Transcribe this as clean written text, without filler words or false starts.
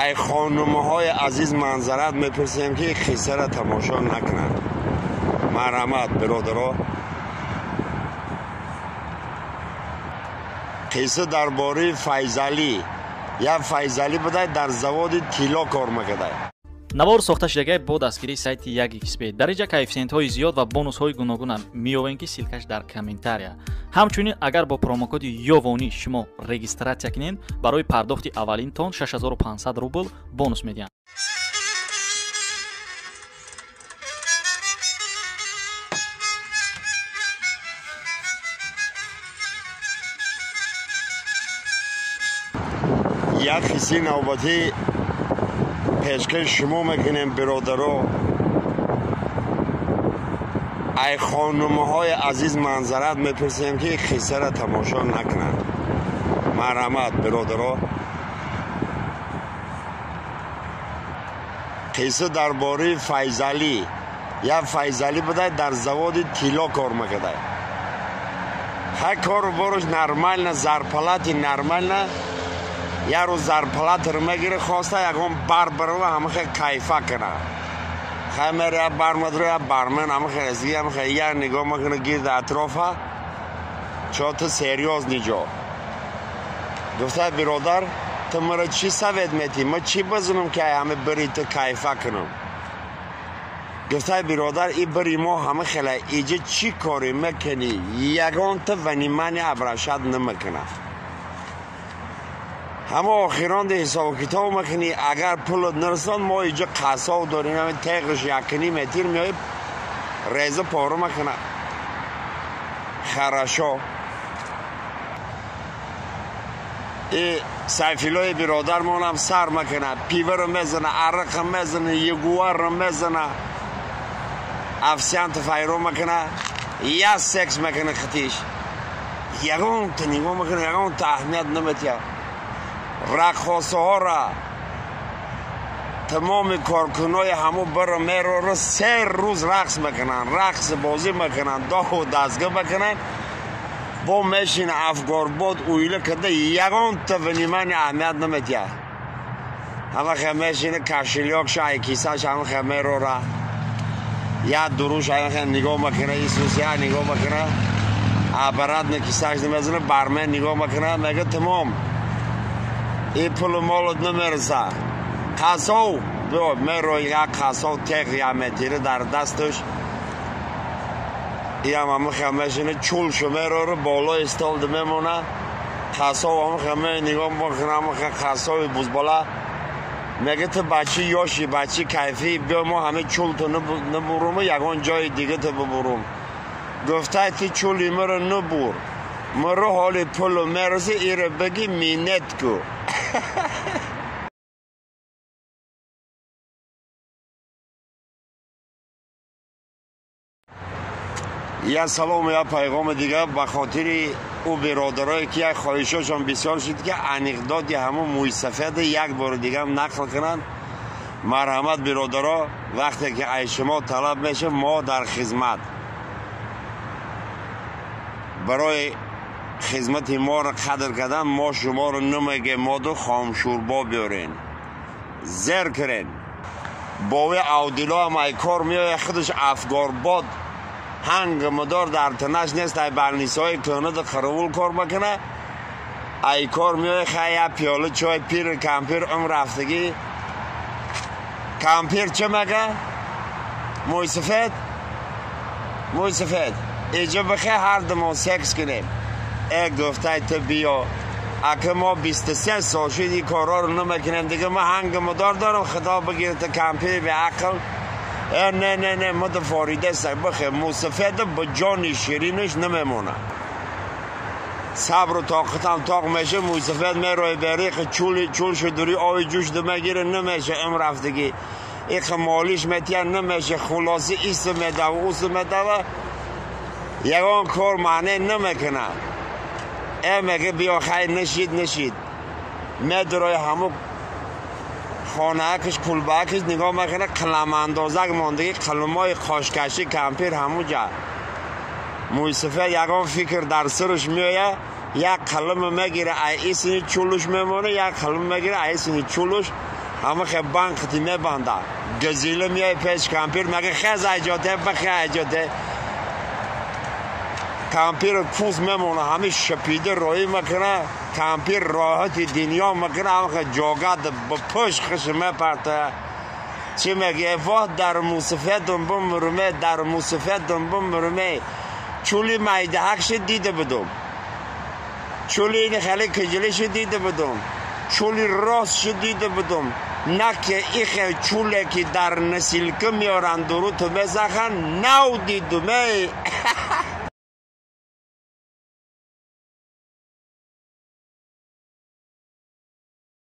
Ай хонумҳои азиз манзарат мепурсем ки қиссаро тамошо накунанд. Марҳамат, бародаро. Қисса дар бораи Файзалӣ. Як Файзалӣ буда дар заводи тилло кор мекарда. Навор сохта шудагай бо дастгирии сайти 1xb. Дар инҷа коэффисиентҳои зиёд ва бонусҳои гуногуна меёбем, ки ссылкаш дар комментария. Ҳамчунин агар бо промокоди Ёвонӣ шумо регистратсия кунед, барои пардохти аввалинтон 6500 рубл бонус медиҳанд. Як қиссаи навбатӣ пешкаш шумо мекунем, бародаро. Ай хонумҳои азиз манзарат мепурсем ки қиссаро тамошо накунанд. Марҳамат, бародаро. Қисса дар бораи Файзалӣ. Як Файзалӣ буда дар заводи тилло кор мекарда. Ҳар кору бораш нормально, зарплати нормально. Як рӯз зарплатаро мегирӣ, хоста ягон бар барова ҳамахе кайфа кана. Хай мера як бар мадро, як бармен ҳамахе расиги, ҳамахе як нигоҳ мекуна гирди атрофа, чо ту серьёзный ҷо. Гуфта биродар, ту мара чӣ совет метӣ? Ма чӣ бизанам ки ай ҳама бири ту кайфа кунам? Гуфта биродар, и бири мо ҳама хела иҷа чӣ корӣ мекунӣ? Ягон ту внимание обращать намекунад. Ҳама охиронда ҳисобу китоб мекунӣ, агар пулат нарасон, мо иҷа қассоб дорем, ҳамин теғш якни метр меои реза пора мекунад. Хорошо. И Сайфиллои биродармонам сар мекунад, пиворо мезана, арақро мезана, ягуарро мезана, официанта файро мекунад, як секс мекунад хитиш. Ягонта нигоҳ мекунад, ягонта аҳамият наметиҳад. Раққосаҳоро тамоми коркунои ҳамун бара мерора се рӯз рақс мекунанд, рақс бозӣ мекунанд, доҳу дастга мекунанд, бо мешина афгорбод уйла карда ягонта внимание аҳамият наметиҳад. Ҳамахе мешина кошелёкша ай кисаш ҳамахе мерора, як дуруш ҳамахе нигоҳ мекуна, исус як нигоҳ мекуна, обратно кисаш намезана, бармен нигоҳ мекуна, мега тамом. И пулу молот намереса. Қассов биё меро як қассов теғ як метира дар дасташ. Иам ҳамахе мешина чулшу мерора болои стол мемона. Қассов ҳамахе ме нигоҳ мекуна, ҳамахе қассови бузбола. Мега ту бачи ёши, бачи кайфӣ, биё мо ҳаме чулту набуруму ягон ҷои дига ту бубурум. Гуфтай ту чули маро набур. Маро ҳоли пулу мераси, ира бигӣ миннат ку. Як салому як пайғоми дига ба хотири ӯ биродарое ки як хоҳишошон бисёр шуд ки анекдоти ҳамун мӯйсафеда як бори дигам нақл кунанд. Марҳамат, биродаро, вақте ки ай шумо талаб мешавад, мо дар хизмат. Барои хизмати моро қадр кардан мо шуморо намегем, моду хомшӯрбо биёрен, зер кунен. Бови авдило ҳам ай кор меояд, худаш афгорбод ҳанг мудор дар танаш нест, ай барнисои кӯҳнада қаровул кор мекуна. Ай кор меояд, хай як пиёла чой пир кампир умр рафтагӣ. Кампир чӣ мега? Мӯйсафед? Мӯйсафед. Иҷа бихе ҳар думон секс кунем. Э гуфтай ту биё. Ака мо 23 сол шуд ин корҳоро намекунем, дига ман ҳанги мудор дорам, худо бигир ту кампири беақл. Э не не не, мо форидаста бихе мӯйсафеда ба ҷони ширинаш намемонад. Сабру тоқатам тоқ меша, мӯйсафед мерои бериқ чул шудури оби ҷӯш мегира, намеша умр рафтагӣ. Иқ молиш метия намеша, хулоси ист медава, уст медава. Ягон кор маъне намекунад. Э мега биё хай нишид нишид. Медрои ҳамун хонаакаш кулбаакаш нигоҳ мекунад, қиламандозак мондагӣ, қилмои қошкашӣ кампир ҳамун ҷа. Мӯйсафед ягон фикр дар сараш меояд, як қалам мегире, ай исини чулуш мемоне, як қалам мегире, ай исини чулуш. Ҳама хе банкти мебанда. Газила миёй пеш кампир, мега хез айҷоте, бихе айҷоте. Кампир пӯст мемона, ҳами шапида роӣ мекуна, кампир роҳати дунё мекуна, ҳама ҷогад ба пушт хиш мепарта. Чӣ меге? Воҳ, дар мусифетум бумруме, дар мусифетум бумруме. Чули майдаҳакши дида будум. Чули ини хеле киҷилиши дида будум. Чули ростши дида будум. На ки ихе чуле ки дар носилка меоранд, дуруту мезаханд, нав дидуме.